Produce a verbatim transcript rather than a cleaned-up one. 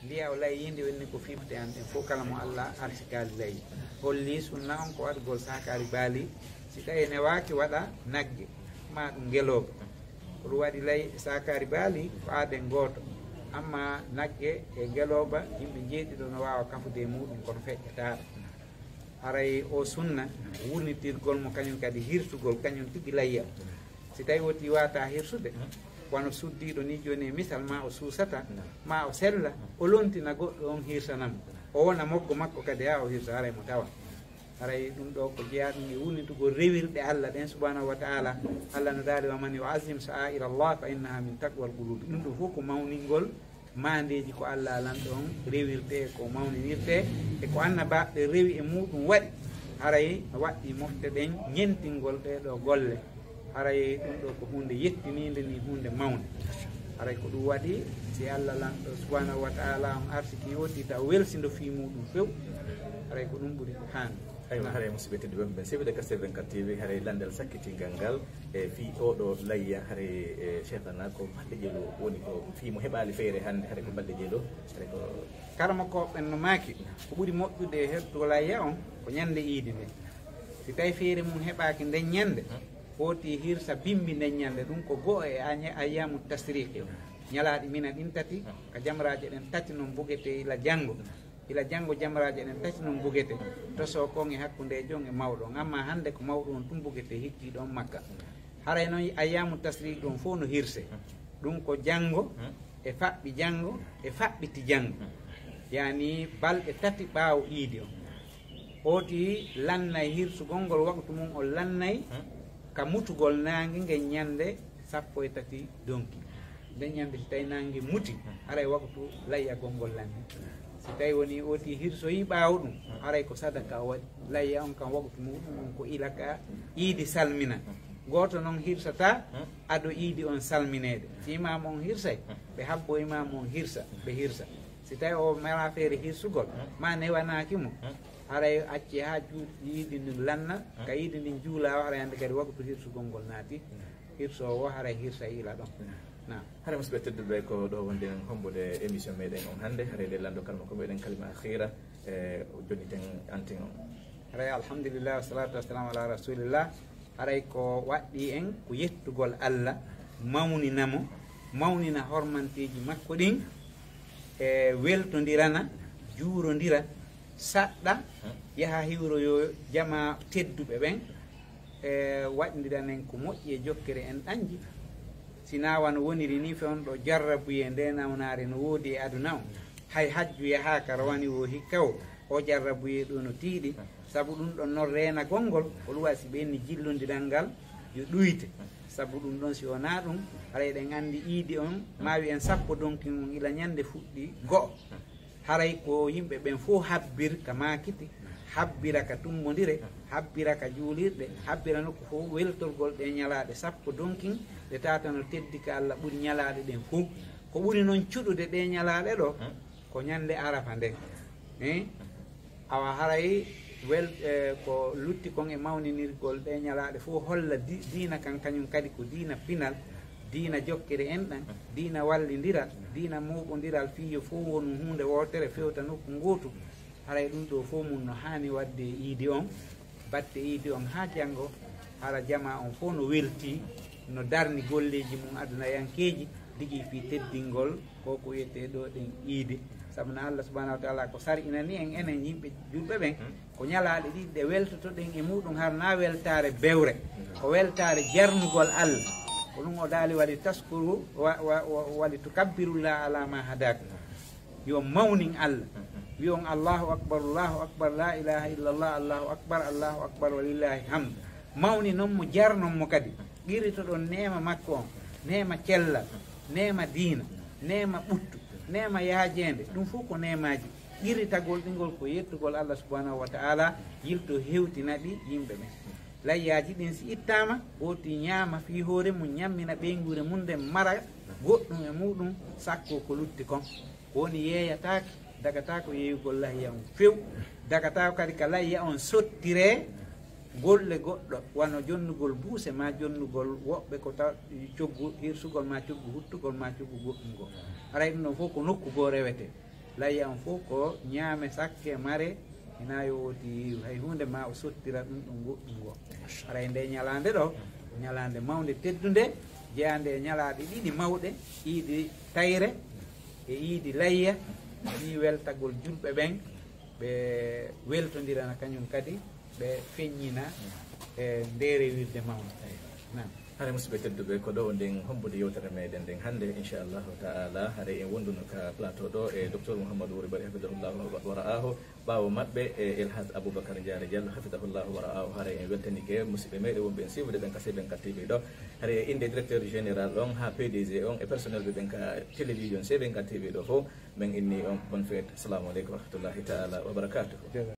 Ndiya o layi yinde wenni ko fifte an ɗen fof kala mo Allah arsikaali layi. Holli sunna on ko waɗugol saakaari baali, si tawi newaaki waɗa nagge, ma ɗum ngelooba. Ko ɗum waɗi layi e saakaari baali ko aaden gooto. Amma nagge e ngelooba, yimɓe jeeɗiɗo no waawa kafude e muɗum, kono feƴƴataaka. Haray o sunna wurnitirgol mo kañum kadi hirsugol kañum tigi layya. Si tawi woti wata hirsude, wano suddiiɗo ni jooni e misal, ma o suusata, ma o sella, o lontina goɗɗo on hirsanamo. O wona moggo makko kadi ha o hirsa, haray mo tawa. Haray ɗum ɗo ko jeyaa ɗum e wurnitugol rewirɗe Allah ɗen subhanahu wa ta'ala. Allah no daali: "Wa man yu'azzim sha'aira Allah fa innaha min taqwal qulub." Ɗum ɗum fof ko mawningol maandeeji ko Allah lanɗo on rewirte, ko mawninirte, e ko annabaaɓe rewi e muɗum waɗi. Haray no waɗɗi mofte ɗen ñentingol ɗee ɗoo golle. Haray ɗum ɗoo ko huunde yettiniinde ni, huunde mawnde. Haray ko ɗum waɗi, si Allah lanɗo subhanahu wa ta'ala on arsiki o, ti taw welsindo fii muɗum few, haray ko ɗum ɓuri haande. Aywa, haray musidɓe tedduɓe ɓen, sewɓe ka C vingt-quatre T V, haray lanndal sakkitingal ngal e fii oo ɗoo layya, haray, e, Cheikhana, ko balɗe jeelo woni ko fii mo heɓaali feere hannde, haray ko balɗe jeelo, haray ko Karamokooɓe ɓen no maaki, ko ɓuri moƴƴude e hertugol layya on ko ñannde iidi nden. Si tawi feere mum heɓaaki nden ñannde, footi hirsa bimbi nden ñannde, ɗum ko go'o e aña-, ayyaamu tasriqi, ñalaaɗi Mina ɗin tati, ka jamraaje ɗen tati non bugetee ila janngo. Ila janngo jamraaje ɗen tati non bugetee, tosoo kon e hakkundeejo on e mawɗo on. Amma hannde ko mawɗo on tun bugetee, hikkiiɗo on Makka. Haray non ayyaamu tasriqi on fof no hirsee. Ɗum ko janngo, e faɓɓi janngo, e faɓɓiti janngo. Yaani balɗe tati ɓaawo iidi on. Ooti lannay hirsugol ngol, waqtu mum on lannay ka mutugol naange ngen ñannde sappo e tati donki. Nden ñannde si tawi naange muti, haray waqtu layyagol ngol lanni. Si tawi woni ooti hirsoyi ɓaawo ɗum, haray ko sadaka o waɗi. Layya on kam waqtu muɗum on ko ila ka iidi salmina. Gooto non hirsata ado iidi on salmineede. Si imaamu on hirsay, ɓe habbo imaamu on hirsa, ɓe hirsa. Si tawi o mala feere hirsugol, ma newanaaki mo, haray acce haa ju-, iidi ndin lanna, ka iidi ndin juulaa o, haray hannde kadi waqtu hirsugol ngol naati. Hirsoowo haray hirsa ila ɗon. Naam. Haray musidɓe tedduɓe, ko ɗo wonde en hombude émission meɗen on hannde, haray nde lanndo kalma ko meɗen kalima akhira, e, o jonniten antin on. Haray alhamdulillah, wassalatu wassalamu ala rasulillah. Haray ko waɗɗi en ko yettugol Allah, mawnina mo, mawnina hormanteeji makko ɗin, e weltondirana, juurondira, saɗɗa, yaha hiwroyo jama tedduɓe ɓen, e waɗndiranen ko moƴƴi e jokkere en ɗanji. Si na wano woniri ni, fewndo jarrabuyee nde nawnaare no woodi e aduna on. Hay hajju yahaaka rowani wo hikka o, o jarrabuyee ɗo no tiiɗi. Sabu ɗum ɗon non reenagol ngol, ko luwa si ɓenni jillondiral ngal yo ɗuyte. Sabu ɗum ɗon si wonaa ɗum, haray eɗen anndi iidi on, ma wi'en sappo donkin on ila ñande fuɗɗi go'o. Haray ko yimɓe ɓen fof habbir ka maakiti, habbira ka tummbondire, habbira ka juulirɗe, habbira nokku fof weltorgol ɗe ñalaaɗe sappo donkin, ɗe tata no teddi ka Allah ɓuri ñalaaɗe ɗen fof. Ko ɓuri non cuɗude ɗe ñalaaɗe ɗo, ko ñande Arafa nden. Eh? Awa haray wel-, eh, ko lutti kon e mawninirgol ɗe ñalaaɗe fof holla di-, diina kan kañum kadi ko diina pinal, diina jokkere enɗan, diina wallindiral, diina mooɓondiral, fii yo fof wonu huunde wootere, fewta nokku ngootu. Haray ɗum ɗo fof mum no haani waɗde e iidi on, batte iidi on haa janngo, hara jamaa on fof no weltii, no darni golleeji mum adunayankeeji, digi fii teddingol ko ko wiyetee ɗo ɗen iidi. Sabu no Allah subhanahu wa ta'ala ko sar'inani en, enen yimɓe julɓe ɓen, ko ñalaaɗe ɗiɗi ɗe weltotoɗen e muɗum, har na weltaare bewre, ko weltaare jarnugol Allah. Ko ɗum o daali: "Wali taskuru wa, wa, wa, wali tukabbirullaha ala ma hadakum." Yo mawnin Allah. Wi'on: "Allahu akbar, Allahu akbar, la ilaha illallah, Allahu akbar, Allahu akbar, walillahi hamd." Mawninon mo, jarnon mo kadi. Qirritoɗon neema makko on, neema cellal, neema diina, neema ɓuttu, neema yaajeende. Ɗum fof ko neemaaji. Qirritagol ɗi ngol ko yettugol Allah subhanahu wa ta'ala, yilto hewtina ɗi yimɓe ɓen. Layyaaji ɗin si ittaama, ooti ñaama fii hoore mum, ñammina ɓeynguure mum nden, mara goɗɗum e muɗum, sakko ko lutti kon. Ko woni yeeyataake, dagataako yeeyugol layya on few, dagataako kadi ka layya on sottiree, Golle goɗɗo wano jonnugol buuse ma jonnugol woɓɓe ko taw coggu hirsugol ma coggu huttugol ma coggu goɗɗum goo. Haray ɗum ɗon fof ko nokku goo rewetee. Layya on fof ko ñaame sakke mare, hinaa yo wooti hay huunde ma o sottira ɗum ɗon goɗɗum goo. Haray nde ñalaande ɗo ko ñalaande mawnde teddunde jeyaande e ñalaaɗe ɗiɗi mawɗe, iidi tayre e iidi layya, fii weltagol julɓe ɓen, ɓe weltondirana kañum kadi, ɓe feññina e nde rewirde mawnde. Naam. Hare musidɓe tedduɓe, ko ɗo nden hombude yewtere meɗen nden hannde, inchallahu taala. Hare en wonduno ka plateau ɗo e docteur Mouhamadou Wuri Bari, hafidahullahu wa ra'ahu. Ɓaawo maɓɓe e El Hadj Aboubacar Diarra Diallo, hafidahullahu wa ra'ahu. Hare en weltanike musidɓe meɗen wonɓe en siifude ɓen ka C vingt-quatre T V ɗo. Hare e innde directeur général on haa P D G on e personnel ɓe ɓen ka télévision C vingt-quatre T V ɗo fof, men inni on bonne fête. Assalamu aleykum wa rahmatullahi taala wa barakatuhu.